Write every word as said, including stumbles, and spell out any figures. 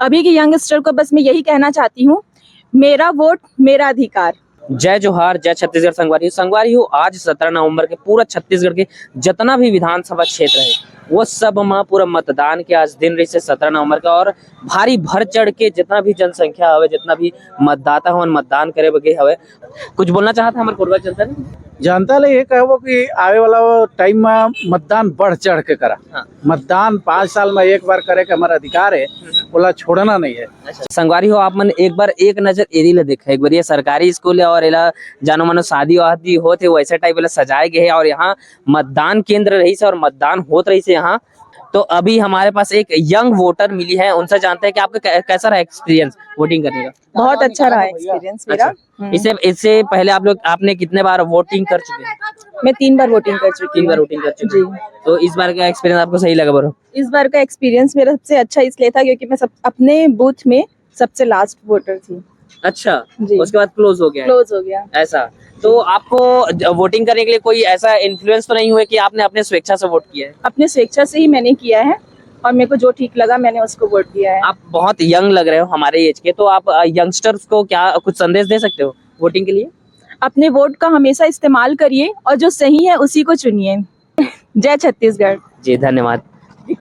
अभी के यंगस्टर को बस मैं यही कहना चाहती हूँ, मेरा वोट, मेरा अधिकार। जय जोहार, जय छत्तीसगढ़ संगवारी। संगवारी हो, आज सत्रह नवंबर के पूरा छत्तीसगढ़ के जितना भी विधानसभा क्षेत्र है, वो सब म पूरा मतदान के आज दिन रहिसे सत्रह नवंबर का, और भारी भर चढ़ के जितना भी जनसंख्या हवे, जितना भी मतदाता हवन, मतदान करे बर गे हवे। कुछ बोलना चाहत हे हमर कोरबा जनता ने? जनता ले ये कहबो कि आवे वाला टाइम में मतदान बढ़ चढ़ के करा। हाँ। मतदान पाँच साल में एक बार करे के हमारा अधिकार है, ओला छोड़ना नहीं है। अच्छा। संगवारी हो, आप मन एक बार एक नजर एरी ला देखा, एक बार ये सरकारी स्कूल है और एला जानो मानो शादी वादी होत हे, वैसे टाइप एला सजाए गए है और यहाँ मतदान केंद्र रहिसे और मतदान होत रहिसे यहाँ। तो अभी हमारे पास एक यंग वोटर मिली है, उनसे जानते हैं कि आपका कै-, कैसा रहा एक्सपीरियंस वोटिंग करने का? बहुत अच्छा रहा एक्सपीरियंस मेरा। अच्छा। हम्म। इससे, इससे पहले आप लोग, आपने कितने बार वोटिंग कर चुके हैं? मैं तीन बार वोटिंग कर चुकी हूँ। तीन बार वोटिंग कर चुके हैं। जी। तो इस बार का एक्सपीरियंस आपको सही लगा, bro? इस बार का एक्सपीरियंस मेरा सबसे अच्छा इसलिए था क्योंकि मैं सब, अपने बूथ में सबसे लास्ट वोटर थी। अच्छा। जी। उसके बाद क्लोज हो गया है? क्लोज हो गया। ऐसा। तो आपको ज-, वोटिंग करने के लिए कोई ऐसा इन्फ्लुएंस तो नहीं हुआ कि आपने अपने स्वेच्छा से वोट किया है? अपने स्वेच्छा से ही मैंने किया है और मेरे को जो ठीक लगा, मैंने उसको वोट दिया है। आप बहुत यंग लग रहे हो हमारे एज के, तो आप, अ, यंगस्टर्स को क्या कुछ संदेश दे सकते हो वोटिंग के लिए? अपने वोट का हमेशा इस्तेमाल करिए और जो सही है, उसी को चुनिए। जय छत्तीसगढ़। जी, धन्यवाद।